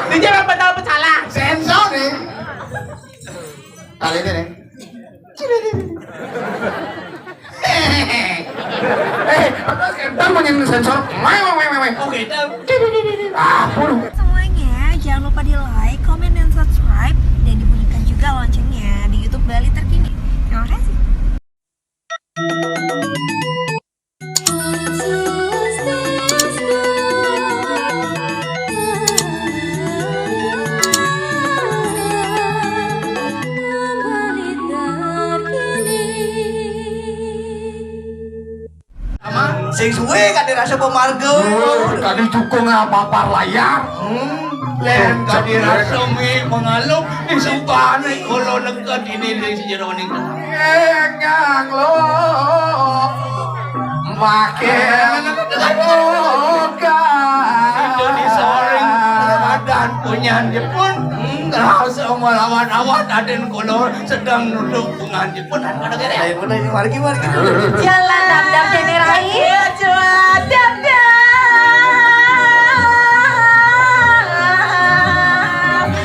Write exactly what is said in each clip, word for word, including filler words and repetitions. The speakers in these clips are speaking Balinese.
Dia jangan benar bersalah. Sensor nih. Kali ini nih. Eh, kan mau yang sensor. Main, main, main, main. Oke, dah. Ah, puluh. Semuanya, jangan lupa di like, comment, dan subscribe, dan dibunyikan juga loncengnya di YouTube Bali Terkini. Terima kasih. Sing suwe kate rasa pemarga. Oh, tadi cukup ngapapar layar. Hmm. Len kate rasa mi mengalung di subane kula neked ini di sejeroning. Ngang lo. Makin. Itu disoring Ramadan punyan Jepun. Hmm, rasa melawan awak aden kula sedang nuduk pungan Jepun. Ayo, udah, ini margi, margi. Jalan dam-dam dene rai. Jalan dam-dam.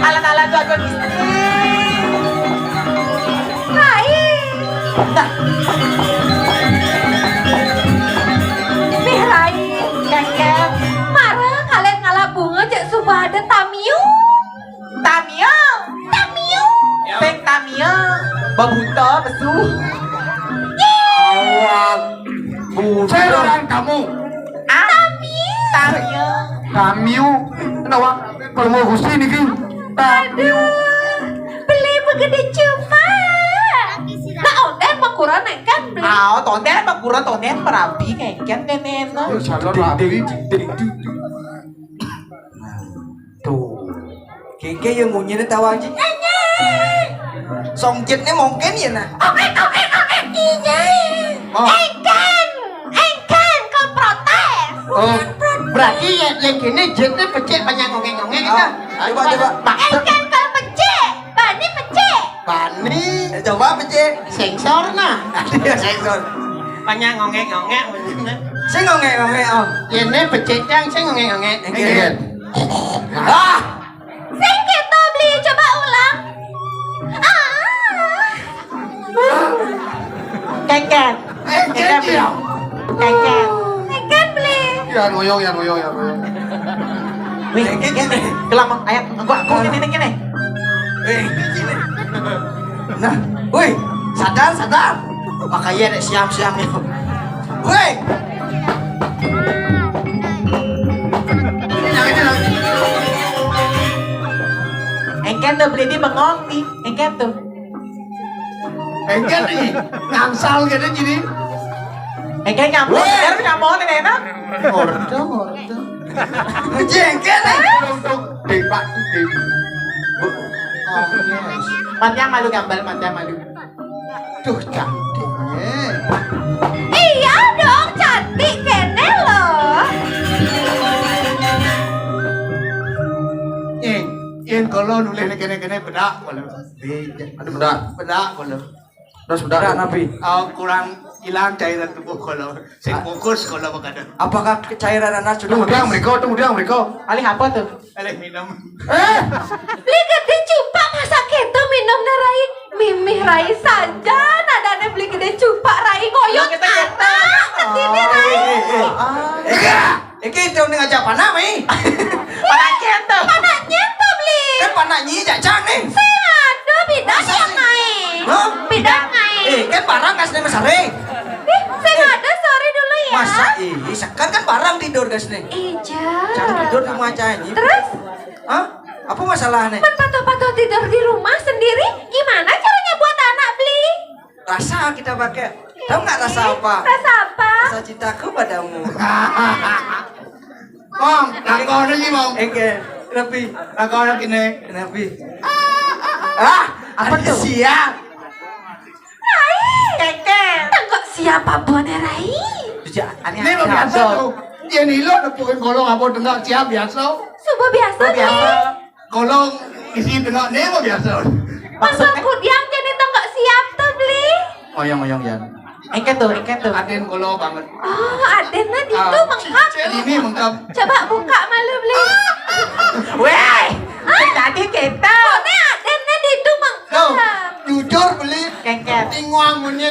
Alat-alat tuan istri. Rai. Nah. Nih, Rai, Keket. Marang kalian ngalap bunga, cek suba ada tamiu. Tamiu. Tamiu. Pek tamiu. Babuta, besu. Awak. Buta. Saya orang kamu. Ah. Tamiu. Tamiu. Tamiu. Kenapa? Kalau mau gusti nih, King. Aduh. Beli begede cuma. Nah, onden mah kurang kan beli. Ah, tonden mah kurang, tonden merapi kayak kan nenekna. Salon rapi. Tuh. Kengke yang munyi nih tawa aja. Song jetnya mungkin ya nah. Oke, oke, oke. Iya. Oh. Engken. Engken ke protes. Oh. Berarti ya yang gini jetnya pecik banyak ngongeng-ngongeng kan? Oh. Coba, coba. Maksud Engken ke pecik. Bani pecik. Bani. Eh, coba pecik. Sensor nah. Iya, sensor. Banyak ngongeng-ngongeng. Sing ngongeng-ngongeng, oh. Ini pecik yang sing ngongeng-ngongeng. Iya. Ah. Sing kita beli, coba ulang. Ah. Keket. Eh, keket, jadi ya. Keket. Keket beli. Ya, ngoyong, ya, ngoyong, ya, ngoyong. Wih, keket. Kelama, ayo, gua, gua ini, ini, ini. Eh, ini, ini. Nah, woi, sadar, sadar. Makanya ada siam-siam ya. Woi. Engken tuh beli di bengong nih, engken tuh. Engken nih, ngangsal gitu jadi. Engken nyambung, woi. Biar nyambung nih enak. Ordo, ordo. Jengkel nih. Untuk debat, debat. Oh, yes. Panjang malu gambar, panjang malu. Duh, cantik. Iya dong, cantik kene loh. Yen, yen kula nulis kene-kene bedak kula. Iya, ada bedak. Bedak kula. Terus bedak napi? Oh, kurang hilang cairan tubuh kula. Sing fokus kula makaten. Apakah cairan anak sudah habis? Tunggu diang mereka, tunggu diang mereka. Alih apa tuh? Alih minum. Eh, beli gede cupak masa kita minum narai. Mimih rai saja, nadane beli gede cupak rai ngoyot anak. Ketini rai. Eh, eh, eh. Ega, iki itu ning aja panak mi. Panak nyentuh. Panak nyentuh beli. Kan panak nyi jajang nih. Saya ada bidang yang naik. Hah? Bidang naik. Eh, kan barang kasne mesare. Ih, saya ada, sorry dulu ya. Masa ih, sekan kan barang tidur kasne. Ija. Jangan tidur di rumah aja ini. Terus? Hah? Apa masalahnya? Kan patuh-patuh tidur di rumah sendiri, gimana caranya buat anak beli? Rasa kita pakai. Tahu nggak rasa apa? Rasa apa? Rasa cintaku padamu. Mong, lakone iki, Mong. Oke, rapi. Lakone kene. Rapi. Ah, apa tuh? Siap. Rai. Keke. Tenggok siapa buahnya Rai? Ini biasa tuh. Dia nilo nepukin kolong apa tengah siap biasa. Subuh biasa. Subuh biasa. Kolong isi tengah nih mau biasa. Maksudnya? Mangkok kudiang jadi tenggok siap tuh beli. Oyong-oyong ya. Engke tuh, engke tuh. Aden kula banget. Oh, aden mah itu mengkap. Ini mengkap. Coba buka malu beli. Weh.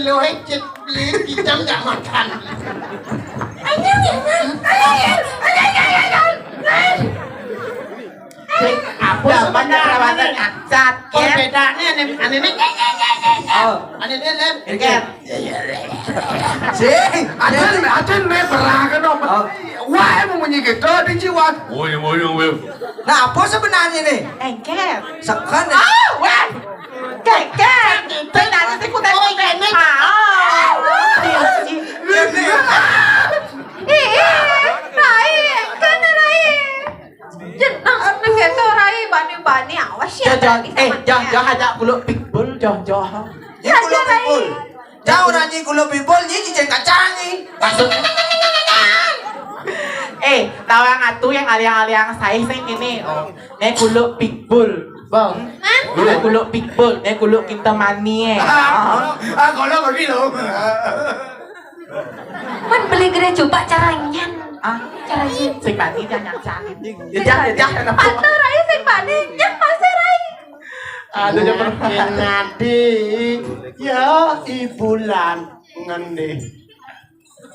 Lo hecet beli kijam nggak makan. Ayo, ayo, ayo, ayo, ayo, ayo, ayo. Sing apa sebenarnya perawatan aksat, ya? Perbedaannya ane, ane ne, oh, ane ne, ne. Enggak. Sing, aden, aden me berah kena. Oh. Wah, mau munyi gitu di jiwa. Munyi, munyi, munyi. Nah, apa sebenarnya nih? Engker. Seken. Ah, weh. Keke. Benane sing kutek. Oh, kene. Ah. Ih, ih, Rai, engker Rai. Jeneng nang kene Rai, bani-bani awas ya. Jah, jah, eh, jah, jah, ajak kuluk pikbul, jah, jah. Ya, kuluk pikbul. Jauh ora nyi kuluk pikbul, nyi cicing kacang nyi. Maksudnya? Eh, tawang atu yang aliang-aliang sae sing kene. Oh, ne kuluk pikbul. Bang. Hah? Ne kuluk pikbul, ne kuluk kita mani, eh. Ah, kalau bagi lo. Man beli gede coba caranya. Ah, caranya. Sing mani jangan sakit. Ya, ya, ya, ya. Atau Rai sing mani, yang masih Rai. Aduh, ya pernah. Nadi, ya, ibulan ngendi.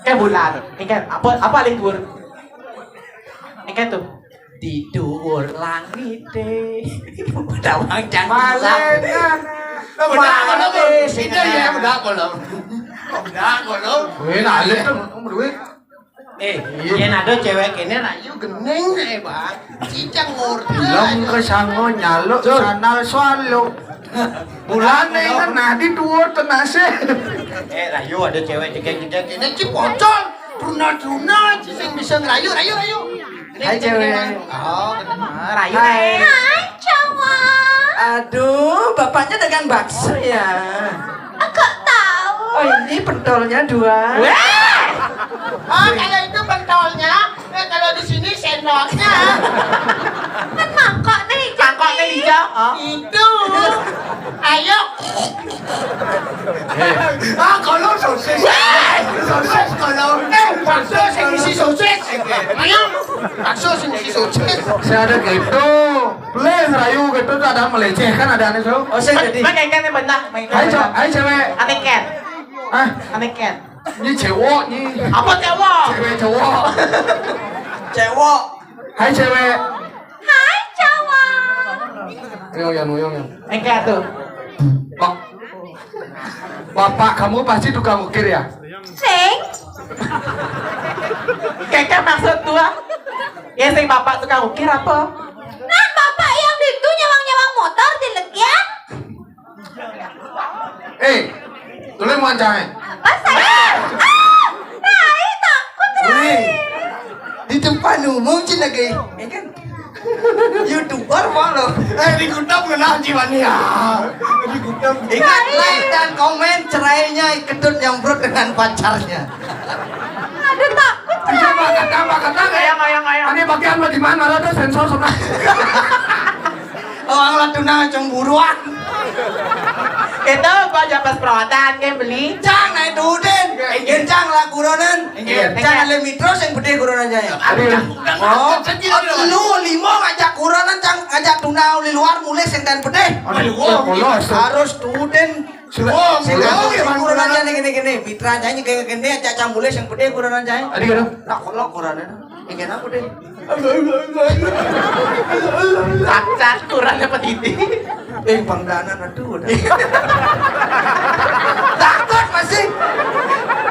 Ke bulan. Ini kan apa, apa libur? Ini kan tuh. Di dhuwur langite. Udah wang jangan. Malen. Udah kalau itu ya, udah kalau. Udah kalau. Weh, lali tuh, duit. Eh, yen ada cewek kene rayu geneng ae, Bang. Cicang ngurta. Lem ke sango nyaluk sandal swaluk. Bulane kan nadi dhuwur tenase. Eh, rayu ada cewek jegek-jegek kene ci pocol. Truna-truna ci sing bisa ngerayu, rayu, rayu. Hai, cewek. Oh, rayu. Hai. Hai, cowok. Aduh, bapaknya dagang bakso ya? Kok tahu? Oh, ini pentolnya dua. Weh! Oh, kalau itu pentolnya, eh, kalau di sini sendoknya. Kan mangkok nih, Cak. Mangkok nih, Cak. Oh. Itu. Ayo. Ah, kalau sosis. Weh! Sosis kalau. Eh, bakso sing isi sosis. Ayo. Bakso sing isi sosis. Saya ada gitu. Boleh rayu gitu tuh ada melecehkan ada aneh so. Oh, saya jadi. Main kan yang benar, main kan. Hai, cok, hai, cewek. Aneh kan? Ah, aneh kan? Ini cewek nih. Apa cewek? Cewek cowok. Cewek. Hai, cewek. Hai, cowok. Uyung, uyung, uyung. Enggak tuh. Bak-, bapak kamu pasti tukang ukir ya? Sing. Keke maksud tua. Ya, sing bapak tukang ukir apa? Nah, bapak yang itu nyawang-nyawang motor di legian. Eh, tulen wancane. Apa saya? Ah, Rai takut, Rai. Di tempat umum, Cina, gay. Ya kan? YouTuber malu. Eh, di Kuta kenal jiwanya. Di Kuta. Ingat, like dan komen, cerainya kedut nyambrut dengan pacarnya. Aduh, takut, Rai. Pak Kata, Pak Kata, kayak, kayak, kayak. Ini bagian bagaimana? Ada sensor sama. Orang lah tuna cemburuan. Itu gua aja pas perawatan kayak beli. Cang naik tudin. Inggih. Cang lah kuronan. Inggih. Cang ada mitro yang gede kuronan aja ya. Aduh. Oh, lu limo ngajak kuronan, Cang, ngajak tuna uli luar mulai sing ten pedih. Aduh, polos. Harus tudin. Sudah. Sing kuronan aja nih gini-gini. Mitra aja nih kayak gini, ajak Cang mulai yang pedih kuronan aja. Aduh, aduh. Tak kolok kuronan. Ingin apa deh? Cacat kurangnya petiti. Eh, Bang Danan, aduh, udah. Takut masih.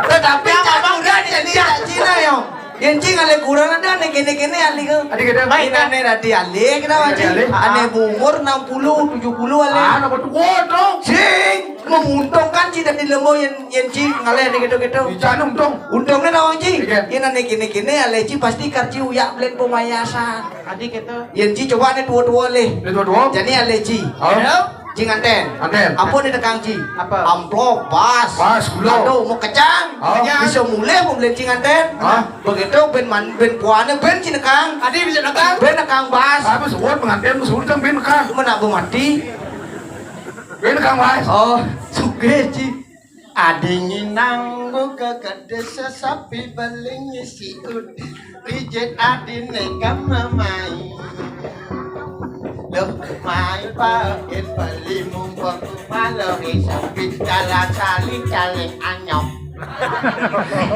Tetapi yang abang udah jadi Cina, yo. Yang cing ale kurang ada nih, kene-kene ali ke. Adi kita. Baik, ini ane tadi ali, kenapa, Cing? Ali. Ane umur enam puluh, tujuh puluh ale. Ah, nama tuh kodong. Cing, menguntungkan, Cing, dari lemo yang, yang cing ngale nih gitu-gitu. Bisa untung. Untungnya nawang, Cing. Iya. Yang ane kene-kene ale, Cing, pasti karci uyak belen pemayasan. Tadi gitu. Yen Ci coba nih dua-dua leh. Ini dua-dua. Jadi ale Ci. Oh. Ci nganten. Nganten. Apa nih tekang Ci? Apa? Amplop, bas. Bas, gula. Aduh, mau kecang. Oh. Bisa mulai mau beli Ci nganten. Hah? Begitu ben man, ben puane ben Ci nekang. Adi bisa nekang? Ben nekang bas. Apa suwun pengantin suwun kan ben nekang. Menak bu mati. Ben nekang bas. Oh, suge Ci. Adi nginang buka kedesa sapi beli ngisi ud. Pijet adi neka mamai. Mai pakin beli mumpung malah sepi jalan saling saling anyong.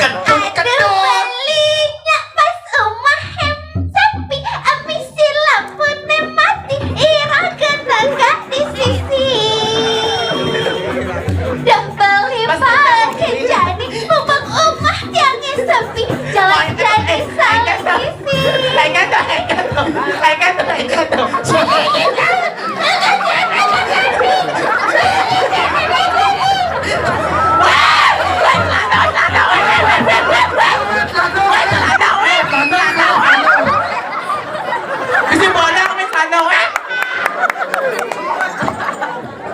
Kedut kedut. Belinya pas umah hem sepi, amisi lampune mati, ira genegak di sisi. Dah beli pakai jadi, mumpung umah tiangnya sepi, jalan jadi saling sisi. Bisi bolong wis anu, eh.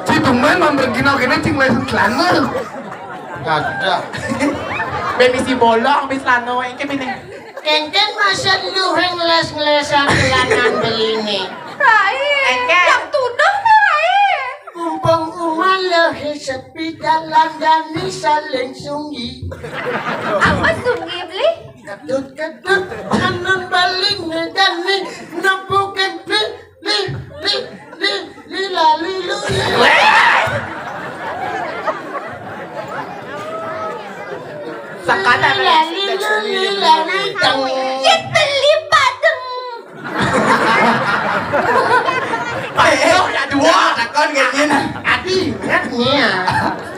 Ci tumben mamber kino kene cing lesen celana. Ada. Be bisi bolong wis anu, engke bini. Kengken masa luheng les-ngelesan kelanan beline. Rai, engke. Yang tuduh ta, Rai? Mumpung umah leh sepi jalan jani saling sunggi. Apa sunggi, Bli? Kedut-kedut, anun baling jani nepukin bli, bli, bli, bli, lila, lilu, lilu. Sakana lila, lilu, lila, lilu. Ye beli padeng. Ayo, ya dua. Takon kayak gini. Adi, ingat nih ya.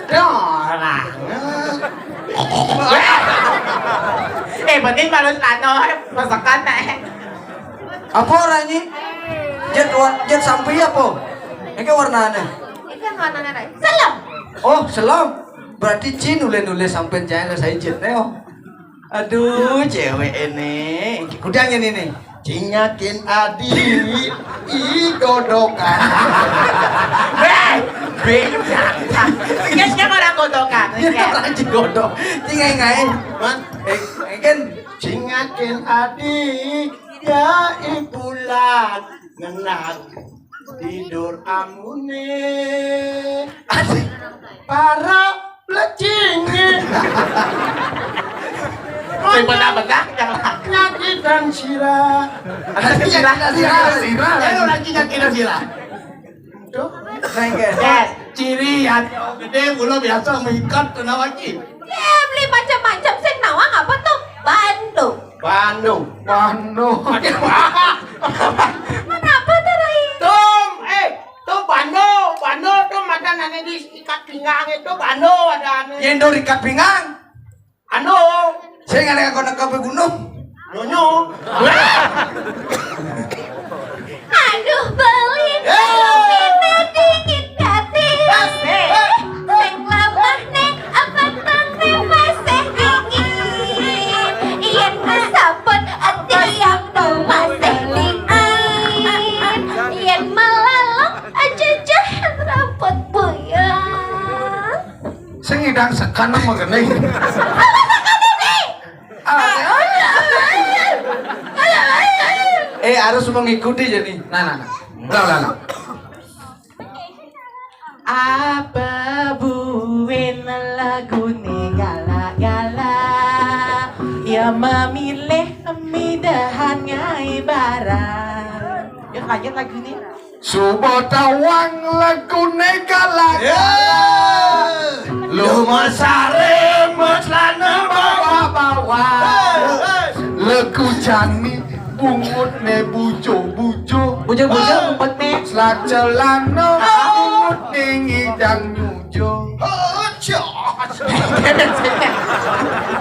Dorang. Eh, penting baru sano, eh, masakan, eh. Apa orangnya? Jet wa-, jet sampai apa? Ini warnanya. Ini kan warnanya, Rai. Selem. Oh, selem. Berarti Cin nulis-nulis sampai jangan saya jet, Neo. Aduh, cewek ini. Kudanya ini nih. Cingakin adi, i godokan. Hei, beda. Kan siapa orang godokan? Iya, orang Cin godok. Cingai ngai. Man, eh, eh, kan. Cingakin adi, ya ibulan ngenang tidur amune. Asik. Para plecing. Sing pernah pegang yang nyakitan sira. Ada sira, sira, sira. Ayo lagi nyakitan sira. Tuh, nengke. Eh, ciri ya gede, gula biasa mengikat kena wajib. Ya, beli macam-macam sing nawang apa tuh? Bandung. Bandung. Bandung. Kenapa tuh, Rai? Tum, eh, tuh bando, bando tuh mata nane di ikat pinggang itu bando ada anu. Yendo ikat pinggang. Anu. Saya nggak ada konek kafe gunung. Nunyu. Aduh, beli. Eh. Dingin hati. Sing lamah nih, apa tane masih dingin? Yen kesaput, tiang tuh masih dingin. Yen melalok, aja jahat rambut buyang. Sing ngidang sekan apa gini? Apa sekan ini? Ah. Eh, harus mengikuti jadi. Nah, nah, nah. Ulang, ulang, ulang. Apa buin lagune gala-gala? Ya memilih midahan ngai barang. Yuk lanjut lagune. Suba tawang lagune gala-gala. Lu masare maslana bawa-bawa. Lagu jani bungutne bujo-bujo. Bujo-bujo, umpetne. Slacelana bungutne ngidang nyujo.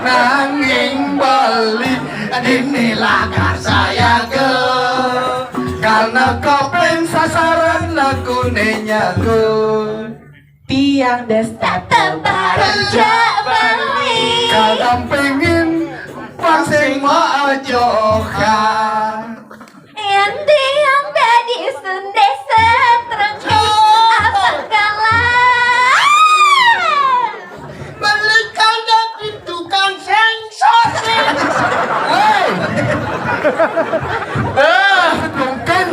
Nanging bali dini lakar sayaga. Karena kopeng sasaran lagune nyaga. Tiang desta tebareng jak bali. Kadang pengin pasing maajokan. Yen tiang dadi sunde setrengke apa kalah? Beli kal dadi tukang sensor. Hei. Eh, mungkin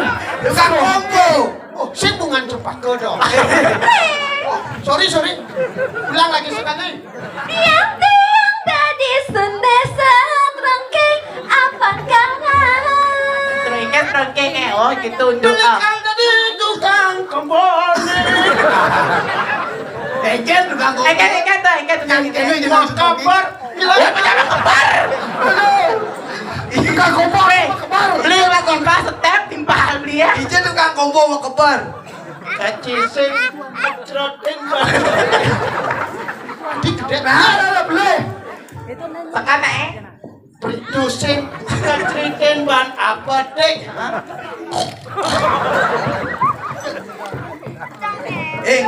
tukang kombo. Oh, sing bungan cepaka dong. Oh, sorry, sorry. Ulang lagi sekali. Tiang-tiang dadi sunde setrengke apa kalah? Trengke, trengke, eh, oh, gitu, untuk, ah. Menikah dadi Kembali. Engken tukang kompor. Engken, engken tuh, engken tuh. Yang kene, yang mau kempor. Gila, ya, punya kempor. Tukang kompor, eh, kempor. Beli lagi pas step timpal beli ya. Ijo tukang kompor mau kempor. Kacising, cerotin, Bang. Di gede. Nah, nah, nah, beli. Tekan, eh. Pritusing, keceritain ban apa, Dik? Hah? Eh.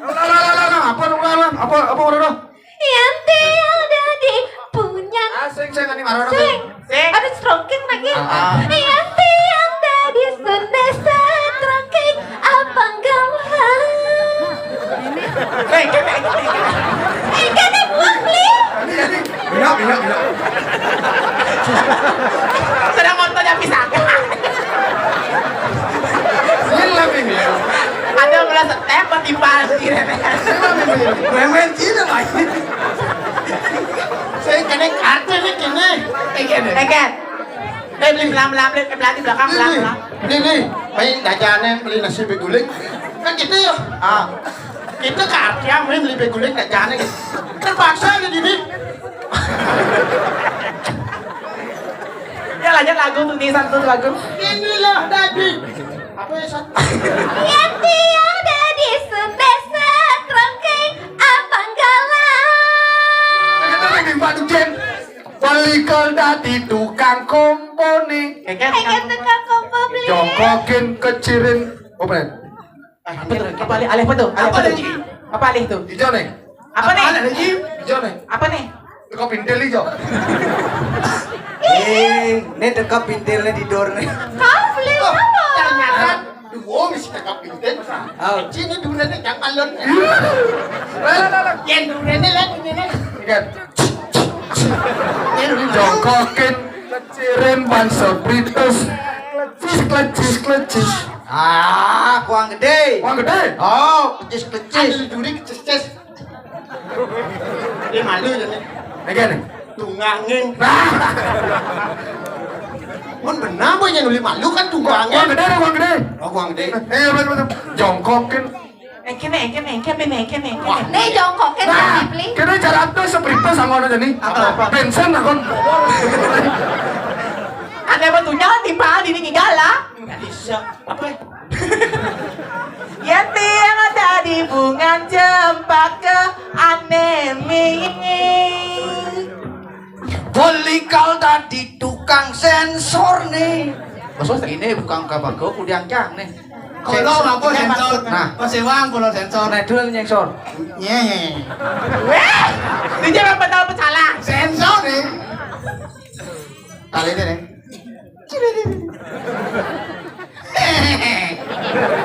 Lah, lah, lah, lah, lah, apa, apa, apa, apa, apa, apa? Yanti ada di punya. Ah, sing, sing, ini marah, sing. Sing. Ada strongking lagi. Ah, ah. Yanti ada di Sunda strongking. Apa enggak? Eh, kene, kene, kene. Eh, kene buah, Li. Ini, ini. Bina, bina, bina. Sedang motornya pisang. Ini lah, Bing, ya. Ada belas step, timpal sih, Rene. Ini lah, Bing, Bing. Remen sih, lah, Bang. Saya kena kartu nih, kene. Eh, kene. Eh, Ken. Eh, beli belang-belang, beli, eh, belang di belakang, belang, belang. Beli, beli. Main jajanan, beli nasi beguling. Kan gitu ya. Ah. Kita ke Artia, main beli beguling, jajanan gitu. Terpaksa ada di sini. Ya, lanjut lagu tuh, Nisan tuh lagu. Inilah daging. Apa ya, San? Yang tiada di Sunda setrongkeng apa enggak lah? Kita lagi Mbak Dujen. Balik dadi tukang kompone. Kayak kan? Kayak tukang kompo beli. Jongkokin kecirin. Oh, bener. Apa tuh? Apa alih, alih apa tuh? Alih apa tuh? Apa alih tuh? Ijo nih. Apa nih? Alih lagi. Ijo nih. Apa nih? Teko pintil ijo. Eh, ini teko pintilnya di dor nih. Kau beli apa? Ternyata duo mesti teko pintil. Oh. Sini duriannya jangan lon. Lah, lah, lah, lah. Yang duriannya lihat ini nih. Iya. Jongkokin kecirin ban sepritus. Klecis, klecis, klecis. Ah, kuang gede. Kuang gede. Oh, klecis, klecis. Ambil duri, klecis, klecis. Dia malu jadi. Oke nih. Tungangin. Mun benar boy yang nuli malu kan tungangin. Kuang gede, kuang gede. Oh, kuang gede. Eh, betul, betul. Jongkokin. Engkene, engkene, engkene, engkene, engkene. Wah. Nih, jongkokin. Nah, kene cara tuh sepritus sama orang jadi. Apa, apa? Bensin lah, kon. Ada betunya tiba di ini gala. Bisa. Apa? Yang tiang ada di bungan cempaka anemi. Bolikal dadi tukang sensor nih. Maksud ini bukan kabago kudiang cang nih. Kalau apa sensor? Nah. Pas ewang kalau sensor. Nah, dulu nyensor. Nye. Weh, dia jangan betul pecalang. Sensor nih. Kali ini nih.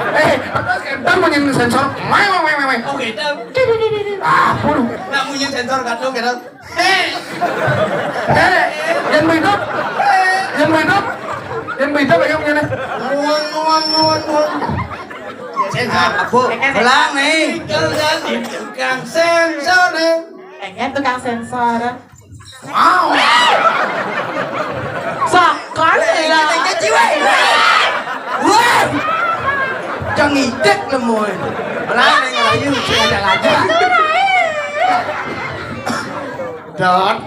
Eh, apa sensor, mau yang sensor? Mewah, mewah, mewah. Oke, tahu. Ah, puluh. Nak punya sensor kado kita. Eh, yang hidup, yang hidup, yang hidup, ayo punya nih. Nguang, nguang, nguang, nguang. Sensor apa? Belang nih. Kalau jadi tukang sensor nih. Kayaknya tukang sensor. Wow. Sakal ya. Kecil, weh. Weh. Jangan ngidek lemu. Belang nih ngelayu, sing ada aja. Dot.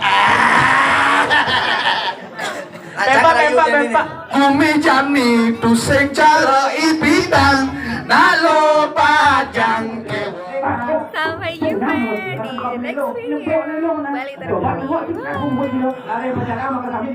Pempa, pempa, pempa. Gumi jani tusing cara ibidang nalo pajang ke. Sampai jumpa di next video. Balik terkini.